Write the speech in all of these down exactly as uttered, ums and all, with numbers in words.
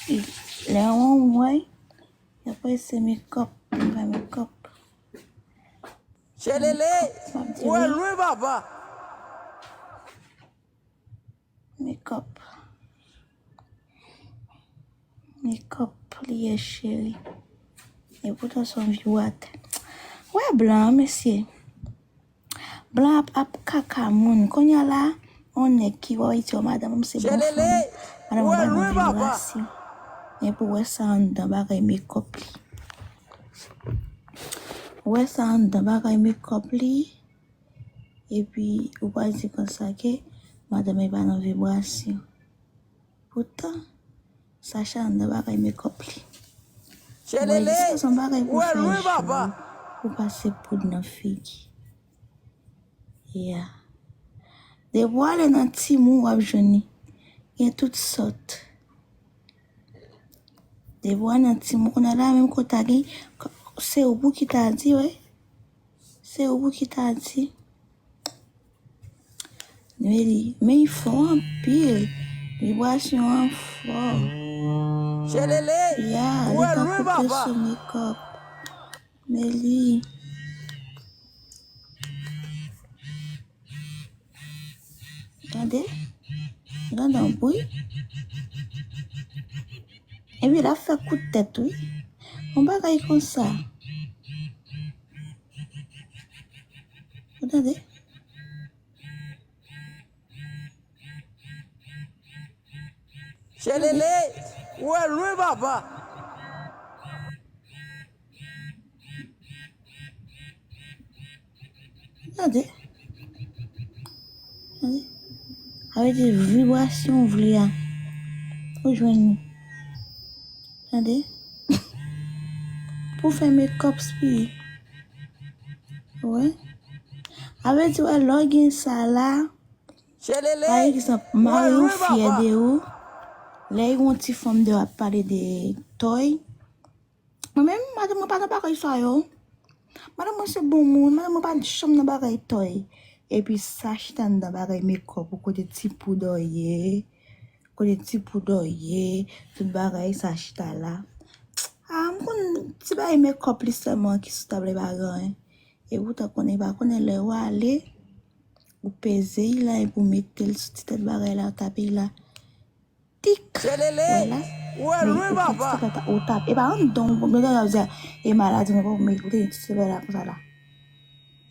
Lè yon wè, y ap wè se makeup, m fè makeup. Chelele, ou wè lwen papa. Makeup. Makeup li ye cheri. E poutan se yon vye watè. Wè blan an mesye. Blan ap ap kaka moun. Kounye a la, yon nèg ki wè iti yon madanm se bon fanm. Madanm ba nou vibrasyon. Men pou wè sa anndan bagay makeup li. Ou wè sa anndan bagay makeup li. Epi ou pral di konsa ke madanm e pa nan vibrasyon. Poutan, Sacha anndan bagay makeup li. Ou wè li se yon bagay pou fè jou pou pase poud nan figi. Yeah. Depi w ale nan Temu w ap jwenn li. Gen tout sòt. Depi w ale nan Temu kounye a la menm kote a gen se ou pou ki ta di wi. Se ou pou ki ta di. Men li, men li fò anpil. Vibrasyon an fò. Chelele, ya, li tankou peso makeup. Men li. Tande? Tande yon bri? Epi l ap fè kout tèt wi. Yon bagay konsa. Ou tande? Chelele, ou wè lwen papa. Tande. Tande. Sa vle di vibrasyon w vle a. Ou jwenn li. Tande. Pou fè makeup spirit. Wè. Sa vle di wè lè w gen sa la. Pa egzanp, mari w fyè de ou. Lè yon ti fanm de w ap pale de toy. Mwen menm, madanm mwen pa nan bagay sa yo. Madanm mwen se bon moun, madanm mwen pa janm nan bagay toy. Epi sa chita anndan bagay makeup ou kote ti poud ou ye, kote ti poud ou ye, tout bagay sa chita la. Ah, m konn ti bagay makeup li sèlman ki sou tab la e pa gen anyen. E poutan konnen pa konnen lè ou ale, ou peze l la epi ou mete l sou ti tèt bagay la, ou tape l la. Tik! Wè la. Ou wè lwen papa. Ou tape. E pa anndan w mete l la, e maladi mwen pa mete l ti bagay la konsa la.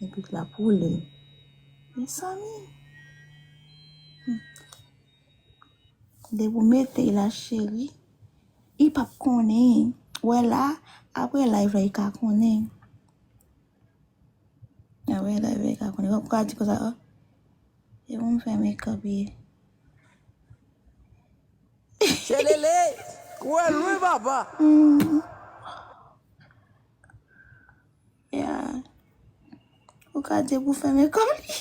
Epi l ap woule. Mezanmi. Depi w mete l la cheri, li p ap konnen. Wè la, apre live la, li ka konnen. Apre live la, li ka konnen. Ou ka di konsa, oh, se pou m fè makeup ye. Chelele, ou wè lwen papa. Yeah. Ou ka di pou fè makeup li.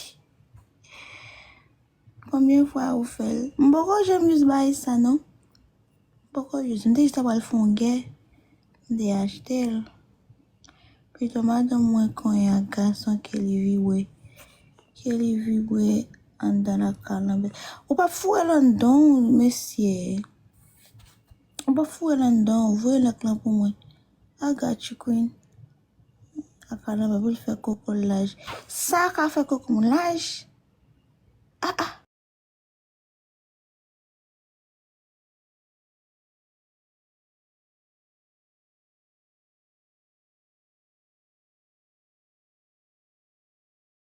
Konbyen fwa ou fè l? M poko janm jis bay sa non. M poko jis. M te jis ta pral fè yon gè. M te achte l. Pito madanm mwen konyen ak gason ke li vibre. Ke li vibre anndan lakay lan. Ou p ap foure l anndan w, mesye. Ou p ap foure l anndan w. Voye link lan pou mwen. I got you, queen. Ak alanba pou l fè koko l laj. Sa ka fè koko moun laj? Ah, ah.